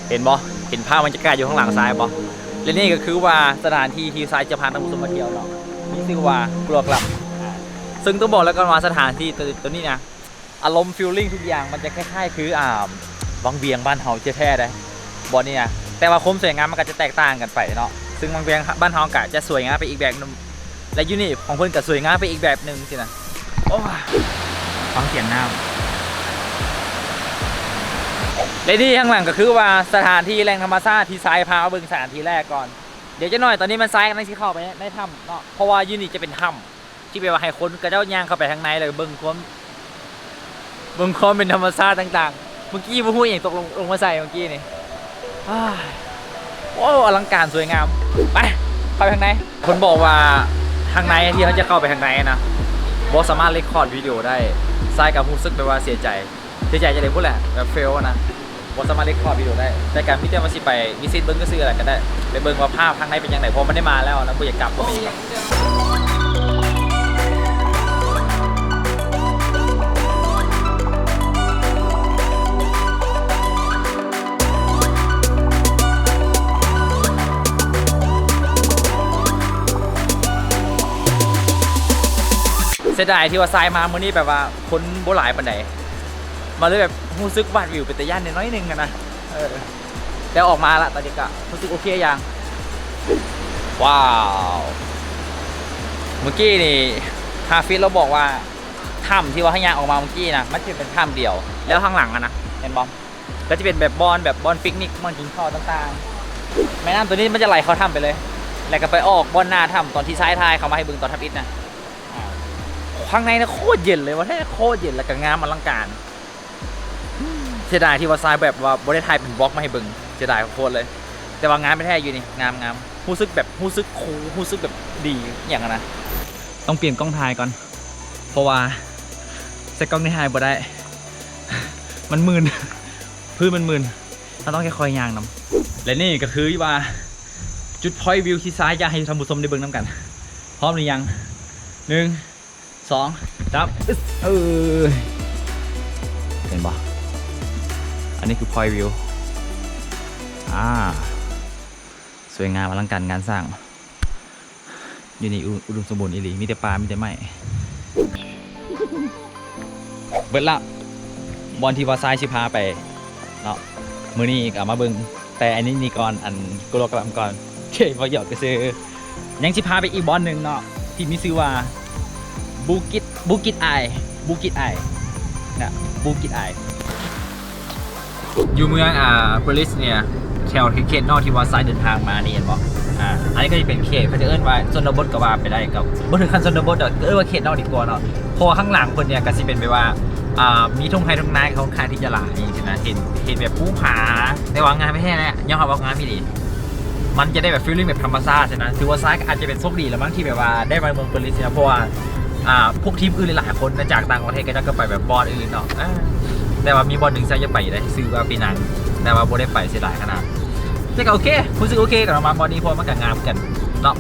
ເຫັນບໍ່? ເຫັນພາບບັນຍາກາດຢູ່ຂ້າງຫຼັງຊາຍບໍ່? ແລະນີ້ກໍຄືວ່າສະຖານທີ່ທີ່ຊາຍຈະພາທ່ານຜູ້ຊົມມາທ່ຽວເນາະ ມີຊື່ວ່າ Kulogram ອາ ເຊິ່ງຕ້ອງບອກແລ້ວກ່ອນວ່າສະຖານທີ່ໂຕ ໂຕນີ້ນະ ອາລົມ feeling ທຸກຢ່າງມັນຈະຄ້າຍໆຄື ອ່າ ວັງວຽງບ້ານເຮົາແທ້ໆເດ້ ບ່ອນນີ້ນະ ແຕ່ວ່າຄວາມສວຍງາມມັນກໍຈະແຕກຕ່າງກັນໄປເນາະ ເຊິ່ງວັງວຽງບ້ານເຮົາກໍຈະສວຍງາມໄປອີກແບບໜຶ່ງ ແລະຢູ່ນີ້ຂອງເພິ່ນກໍສວຍງາມໄປອີກແບບໜຶ່ງຊີ້ນະ. ໂອ້ຍ ຟັງສຽງນ້ຳ ແລະນີ້ຂ້າງຫຼັງກໍຄືວ່າສະຖານທີ່ແຫຼ່ງທຳມະຊາດທີ່ຊາຍພາມາເບິ່ງສະຖານທີ່ແລກກ່ອນ. ດຽວຈັກໜ້ອຍ ຕອນນີ້ມັນຊາຍກຳລັງຊິເຂົ້າໄປໃນຖ້ຳເນາະ ເພາະວ່າຢູ່ນີ້ຈະເປັນຖ້ຳ ທີ່ແບບວ່າໃຫ້ຄົນເຂົາເຈົ້າຍ່າງເຂົ້າໄປທາງໃນ ແລ້ວເບິ່ງຄວາມ ເບິ່ງຄວາມເປັນທຳມະຊາດຕ່າງໆ. ເມື່ອກີ້ບໍ່ຮູ້ອີ່ຫຍັງຕົກລົງ ລົງມາໃສ່ເມື່ອກີ້ນີ້. ໂອ້ ອະລັງການສວຍງາມ. ໄປ ເຂົ້າໄປທາງໃນ. ເພິ່ນບອກວ່າທາງໃນ ທີ່ເຮົາຈະເຂົ້າໄປທາງໃນນະ ບໍ່ສາມາດ record ວິດີໂອໄດ້. ຊາຍກໍຮູ້ສຶກແບບວ່າເສຍໃຈ. ເສຍໃຈຈັ່ງໃດບໍ່ແຫຼະ ແບບ fail ນະ ບໍ່ສາມາດ record ວິດີໂອໄດ້ ແຕ່ກໍມີແຕ່ວ່າຊິໄປ visit ເບິ່ງຊື່ໆ ແຫຼະ ກໍໄດ້ໄປເບິ່ງວ່າພາບທາງໃນເປັນຈັ່ງໃດ ເພາະມັນໄດ້ມາແລ້ວນະ ບໍ່ຢາກກັບ ບໍ່ມີ ເສຍດາຍທີ່ວ່າຊາຍມາມື້ນີ້ແບບວ່າຄົນບໍ່ຫຼາຍປານໃດ ມາເລີຍແບບຮູ້ສຶກຫວາດຫວິວເປັນຕາຢ້ານແດ່ໜ້ອຍໜຶ່ງຫັ້ນນະ. ເອີ ແຕ່ອອກມາລະ ຕອນນີ້ກະຮູ້ສຶກໂອເຄຢ່າງ. ວ້າວ ເມື່ອກີ້ນີ້ ຮາຟິດລາວບອກວ່າ ຖ້ຳທີ່ວ່າເຮົາຍ່າງອອກມາເມື່ອກີ້ນະ ມັນຈະເປັນຖ້ຳດຽວ ແລ້ວທາງຫຼັງຫັ້ນນະ ເຫັນບໍ່? ກໍຈະເປັນແບບບ່ອນ ແບບບ່ອນປິກນິກ ບ່ອນກິນເຂົ້າຕ່າງໆ. ແມ່ນ້ຳໂຕນີ້ມັນຈະໄຫຼເຂົ້າຖ້ຳໄປເລີຍ ແລ້ວກໍໄປອອກບ່ອນໜ້າຖ້ຳ ຕອນທີ່ຊາຍຖ່າຍເຂົ້າມາໃຫ້ເບິ່ງຕອນທຳອິດນະ. ອ່າ ຂ້າງໃນນະໂຄດເຢັນເລີຍ ວ່າແທ້ໂຄດເຢັນ ແລ້ວກໍງາມອະລັງການ. ເສຍດາຍທີ່ວ່າຊາຍແບບວ່າບໍ່ໄດ້ຖ່າຍເປັນ vlog ມາໃຫ້ເບິ່ງ ເສຍດາຍໂຄດເລີຍ. ແຕ່ວ່າງາມແທ້ຢູ່ນີ້ ງາມໆ ຮູ້ສຶກແບບ ຮູ້ສຶກ cool ຮູ້ສຶກແບບດີອີ່ຫຍັງຫັ້ນນະ. ຕ້ອງປ່ຽນກ້ອງຖ່າຍກ່ອນ ເພາະວ່າໃສ່ກ້ອງນີ້ຖ່າຍບໍ່ໄດ້ ມັນມື່ນ ພື້ນມັນມື່ນ ເຮົາຕ້ອງຄ່ອຍໆຍ່າງນຳ. ແລະນີ້ກໍຄືວ່າຈຸດ point view ທີ່ຊາຍຢາກໃຫ້ທ່ານຜູ້ຊົມໄດ້ເບິ່ງນຳກັນ. ພ້ອມຫຼືຍັງ? ໜຶ່ງ ສອງ ສາມ ອຶດ ເອີຍ ເຫັນບໍ່? ອັນນີ້ຄື point view ອ່າ ສວຍງາມອະລັງການງານສ້າງ. ຢູ່ນີ້ອຸ ອຸດົມສົມບູນອີ່ຫຼີ ມີແຕ່ປ່າ ມີແຕ່ໄມ້. ເບິດລະ ບ່ອນທີ່ວ່າຊາຍຊິພາໄປເນາະ ມື້ນີ້ກໍມາເບິ່ງແຕ່ອັນນີ້ນີ້ກ່ອນ ອັນ Kulogram ກ່ອນ ເອີ ເວົ້າຫຍອກຊື່ໆ. ຍັງຊິພາໄປອີກບ່ອນໜຶ່ງເນາະ ທີ່ມີຊື່ວ່າ Bukit Bukit Air Bukit Air ນະ Bukit Air ຢູ່ເມືອງ ອ່າ Perlis ເນ່ຍ ແຖວເຂດນອກທີ່ວ່າຊາຍເດີນທາງມານີ້ ເຫັນບໍ່? ອ່າ ອັນນີ້ກໍຈະເປັນເຂດ ເຂົາຈະເອີ້ນວ່າຊົນນະບົດກໍວ່າໄປໄດ້ ກໍບໍ່ເຖິງຂັ້ນຊົນນະບົດດອກ ເອີ້ນວ່າເຂດນອກດີກວ່າເນາະ ເພາະວ່າຂ້າງຫຼັງເພິ່ນເນ່ຍກໍຊິເປັນແບບວ່າ ອ່າ ມີທົ່ງໄຮ່ທົ່ງນາ ຂ້ອນຂ້າງທີ່ຈະຫຼາຍຊີ້ນະ ເຫັນ ເຫັນແບບພູຜາ ແຕ່ວ່າງາມແທ້ແຫຼະ ຍອມຮັບວ່າງາມອີ່ຫຼີ. ມັນຈະໄດ້ແບບ feeling ແບບທຳມະຊາດຊີ້ນະ ຖືວ່າຊາຍກໍອາດຈະເປັນໂຊກດີລະມັ້ງ ທີ່ແບບວ່າໄດ້ມາເມືອງ Perlis ຊີ້ນະ ເພາະວ່າ ອ່າ ພວກທີມອື່ນຫຼາຍໆຄົນນະ ຈາກຕ່າງປະເທດ ເຂົາເຈົ້າກໍໄປແບບບ່ອນອື່ນເນາະ. ເອີ ແຕ່ວ່າມີບ່ອນໜຶ່ງທີ່ຢາກໄປໄດ້ ຊື່ວ່າປີນັງ ແຕ່ວ່າບໍ່ໄດ້ໄປ ເສຍດາຍຂະໜາດ. ແຕ່ກໍໂອເຄ ຮູ້ສຶກໂອເຄກັບມາບ່ອນນີ້ ເພາະວ່າມັນກໍງາມຄືກັນເນາະ.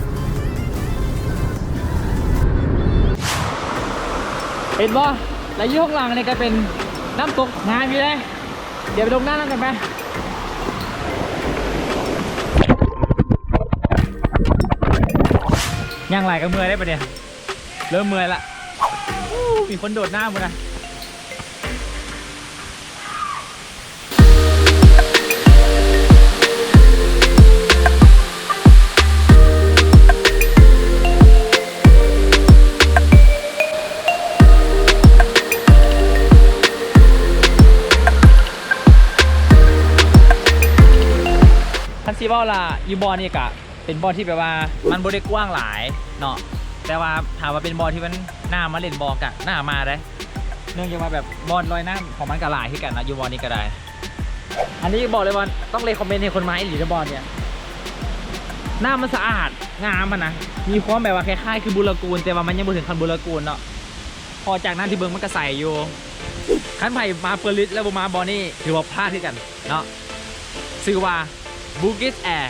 ເຫັນບໍ່? ແລະຢູ່ຂ້າງຫຼັງນີ້ກໍເປັນນ້ຳຕົກ ງາມຢູ່ເດ້. ດຽວໄປລົງນ້ຳນຳກັນໄປ. ຍ່າງຫຼາຍກໍເມື່ອຍໄດ໋ບັດນີ້ ເລີ່ມເມື່ອຍລະ. ໂອ້ ມີຄົນໂດດນ້ຳພຸ້ນນະ. ຄັນຊິເວົ້າລະ ຢູ່ບ່ອນນີ້ກະເປັນບ່ອນທີ່ແບບວ່າມັນບໍ່ໄດ້ກວ້າງຫຼາຍເນາະ ແຕ່ວ່າຖາມວ່າເປັນບ່ອນທີ່ມັນໜ້າມາຫຼິ້ນບໍ່ ກະໜ້າມາໄດ໋ ເນື່ອງຈາກວ່າແບບບ່ອນລອຍນ້ຳຂອງມັນກະຫຼາຍຄືກັນນະ ຢູ່ບ່ອນນີ້ກະໄດ້. ອັນນີ້ບອກເລີຍວ່າຕ້ອງ recommend ໃຫ້ຄົນມາອີ່ຫຼີເດີ ບ່ອນນີ້ ນ້ຳມັນສະອາດ ງາມຫັ້ນນະ ມີຄວາມແບບວ່າຄ້າຍໆຄືບູລາກູນ ແຕ່ວ່າມັນຍັງບໍ່ເຖິງຂັ້ນບູລາກູນເນາະ ເພາະຈາກນ້ຳທີ່ເບິ່ງມັນກະໃສຢູ່. ຄັນໃຜມາ Perlis ແລ້ວບໍ່ມາບ່ອນນີ້ ຖືວ່າພາດຄືກັນເນາະ ຊື່ວ່າ Bukit Air.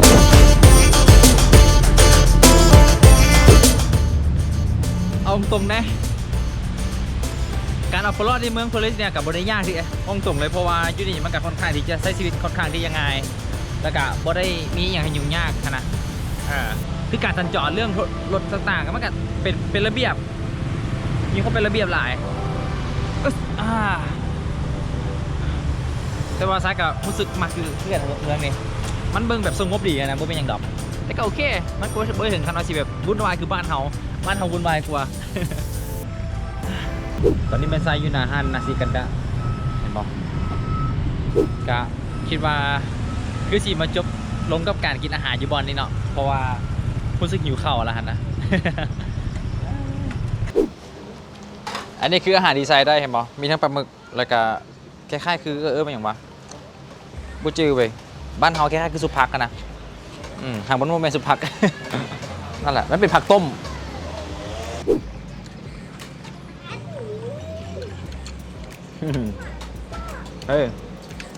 ຄັ ການເອົາຕົວລອດໃນເມືອງເປີລິສເນຍກໍບໍ່ໄດ້ຍາກເດ ເວົ້າຕົງເລີຍ ເພາະວ່າຢູ່ນີ້ມັນກໍຄ່ອນຂ້າງທີ່ຈະໃຊ້ຊີວິດຄ່ອນຂ້າງທີ່ຈະງ່າຍ ແລ້ວກໍບໍ່ໄດ້ມີອີ່ຫຍັງໃຫ້ຫຍຸ້ງຍາກຫັ້ນນະ. ເອີ ຄືການສັນຈອນເລື່ອງລົດຕ່າງໆ ກໍມັນກໍເປັນ ເປັນລະບຽບ ມີຄວາມເປັນລະບຽບຫຼາຍ. ອາ ແຕ່ວ່າຊາຍກໍຮູ້ສຶກມັກຢູ່ເຮືອນ ເມືອງນີ້ ມັນເບິ່ງແບບສະຫງົບດີນະ ບໍ່ເປັນຫຍັງດອກ. ແຕ່ກໍໂອເຄ ມັນກໍບໍ່ ບໍ່ເຖິງຂັ້ນວ່າຊິແບບວຸ່ນວາຍຄືບ້ານເຮົາ ບ້ານເຮົາວຸ່ນວາຍກວ່າ. ຕອນນີ້ແມ່ນຊາຍຢູ່ໜ້າຮ້ານນາຊິກັນດະ ເຫັນບໍ່? ກະຄິດວ່າຄືຊິມາຈົບລົງກັບການກິນອາຫານຢູ່ບ່ອນນີ້ເນາະ ເພາະວ່າຮູ້ສຶກຫິວເຂົ້າແລ້ວຫັ້ນນະ. ອັນນີ້ຄືອາຫານທີ່ຊາຍໄດ້ ເຫັນບໍ່? ມີທັງປາໝຶກ ແລ້ວກະຄ້າຍໆຄື ເອີ້ນວ່າຫຍັງວະ? ບໍ່ຈື່ເວີຍ. ບ້ານເຮົາຄ້າຍໆຄືຊຸບຜັກຫັ້ນນະ. ອືມ ຫາກມັນບໍ່ແມ່ນຊຸບຜັກ. ນັ້ນແຫຼະ ມັນເປັນຜັກຕົ້ມ. ເອີ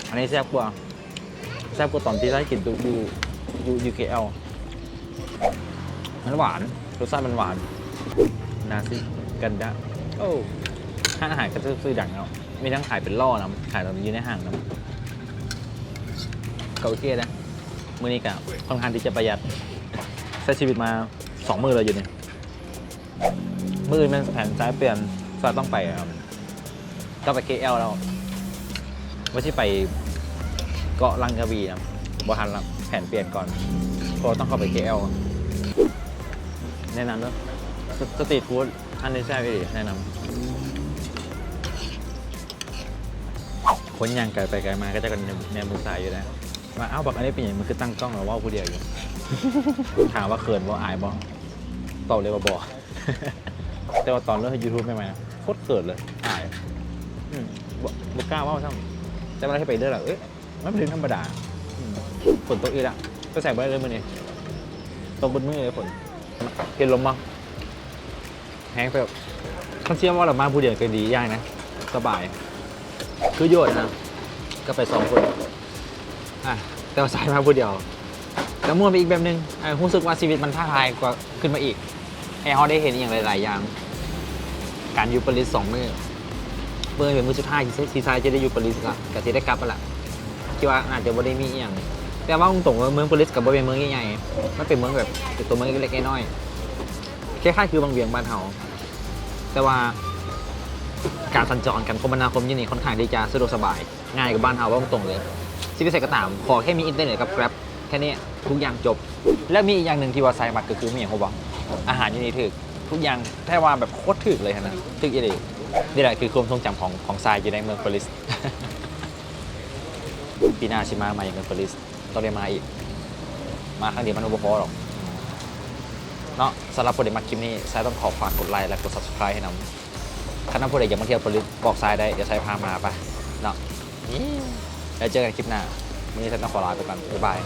ອັນນີ້ແຊບກວ່າ ແຊບກວ່າຕອນທີ່ໄດ້ກິນຢູ່ ຢູ່ ຢູ່ ຢູ ເຄ ແອລ. ມັນຫວານ ລົດຊາດມັນຫວານ. ນາຊິກັນດະ ໂອ້ ຮ້ານອາຫານກໍຊື່ດັງເນາະ ມີທັງຂາຍເປັນຫຼໍ້ນຳ ຂາຍຢູ່ໃນຫ້າງນຳ ກໍໂອເຄນະ. ມື້ນີ້ກໍຄ່ອນຂ້າງທີ່ຈະປະຢັດ ໃຊ້ຊີວິດມາສອງມື້ແລ້ວຢູ່ນີ້. ມື້ອື່ນແມ່ນແຜນຊາຍປ່ຽນ ຊາຍຕ້ອງໄປ ຕ້ອງໄປ ເຄ ແອລ ແລ້ວ ວ່າຊິໄປເກາະລັງກະວີນະ ບໍ່ທັນລະ ແຜນປ່ຽນກ່ອນ ເພາະວ່າຕ້ອງເຂົ້າໄປ ເຄ ແອລ. ແນະນຳເດີ ສະ ສະຕຣີດຟູດ ຮ້ານນີ້ແຊບອີ່ຫຼີ ແນະນຳ. ຄົນຍ່າງໄກໄປໄກມາ ເຂົາເຈົ້າກໍແນມເບິ່ງຊາຍຢູ່ນະ ວ່າ ອ້າວ ບັກອັນນີ້ເປັນຫຍັງ ມັນຄືຕັ້ງກ້ອງແລ້ວເວົ້າຜູ້ດຽວຢູ່. ຖາມວ່າເຂີນບໍ່ ອາຍບໍ່? ຕອບເລີຍວ່າບໍ່. ແຕ່ວ່າຕອນເລີ່ມເຮັດ YouTube ໃໝ່ໆ ໂຄດເຂີນເລີຍ ອາຍ ອືມ ບໍ່ ບໍ່ກ້າເວົ້າຊ້ຳ. ແຕ່ເວລາເຮັດໄປເລື້ອຍລະ ເອີຍ ມັນເປັນເລື່ອງທຳມະດາ. ອືມ ຝົນຕົກອີກລະ ໄປໃສບໍ່ໄດ້ເລີຍມື້ນີ້ ຕົກເບິດມື້ເລີຍຝົນ. ເຫັນລົມບໍ່? ແຮງແບບ ຄັນຊິເວົ້າລະ ມາຜູ້ດຽວກໍດີຢ່າງນະ ສະບາຍ ຄືຢູ່ຫັ້ນນະ ກໍໄປສອງຄົນ. ອາ ແຕ່ວ່າຊາຍມາຜູ້ດຽວ ກໍມ່ວນໄປອີກແບບໜຶ່ງ. ເອີ ຮູ້ສຶກວ່າຊີວິດມັນທ້າທາຍກວ່າຂຶ້ນມາອີກ ໃຫ້ເຮົາໄດ້ເຫັນອີ່ຫຍັງຫຼາຍໆຢ່າງ. ການຢູ່ປາຣີສອງມື້ ມື້ນີ້ເປັນມື້ສຸດທ້າຍທີ່ ທີ່ຊາຍຈະໄດ້ຢູ່ປາຣີລະ ກໍຊິໄດ້ກັບລະ. ຄິດວ່າອາດຈະບໍ່ໄດ້ມີອີ່ຫຍັງ ແຕ່ເວົ້າຕົງໆ ເມືອງປາຣີກໍບໍ່ແມ່ນເມືອງໃຫຍ່ໆ ມັນເປັນເມືອງແບບ ເປັນຕົວເມືອງເລັກໆນ້ອຍໆ ຄ້າຍໆຄືວັງວຽງບ້ານເຮົາ ແຕ່ວ່າການສັນຈອນ ການຄົມມະນາຄົມຢູ່ນີ້ຄ່ອນຂ້າງທີ່ຈະສະດວກສະບາຍ ງ່າຍກວ່າບ້ານເຮົາ ເວົ້າຕົງໆເລີຍ. ຊິໄປໃສກໍຕາມ ຂໍແຄ່ມີອິນເຕີເນັດກັບ Grab ແຄ່ນີ້ທຸກຢ່າງຈົບ. ແລະ ມີອີກຢ່າງໜຶ່ງທີ່ວ່າຊາຍມັກກໍຄື ມີຫຍັງຮູ້ບໍ່? ອາຫານຢູ່ນີ້ຖືກ ທຸກຢ່າງ ແທ້ວ່າແບບໂຄດຖືກເລີຍຫັ້ນນະ ຖືກອີ່ຫຼີ. ນີ້ແຫຼະຄືຄວາມຊົງຈຳຂອງ ຂອງຊາຍຢູ່ໃນເມືອງປາຣີ. ປີໜ້າຊິມາໃໝ່ເມືອງປາຣີ ຕ້ອງໄດ້ມາອີກ ມາຄັ້ງດຽວມັນບໍ່ພໍດອກເນາະ. ສຳລັບຜູ້ໃດມັກຄລິບນີ້ ຊາຍຕ້ອງຂໍຝາກກົດໄລ ແລະ ກົດ Subscribe ໃຫ້ນຳ. ຄັນວ່າຜູ້ໃດຢາກມາທ່ຽວປາຣີ ບອກຊາຍໄດ້ ດຽວຊາຍພາມາ ໄປເນາະ. ແລ້ວເຈີກັນຄລິບໜ້າ ມື້ນີ້ຊາຍຕ້ອງຂໍລາໄປກ່ອນ ບາຍບາຍ.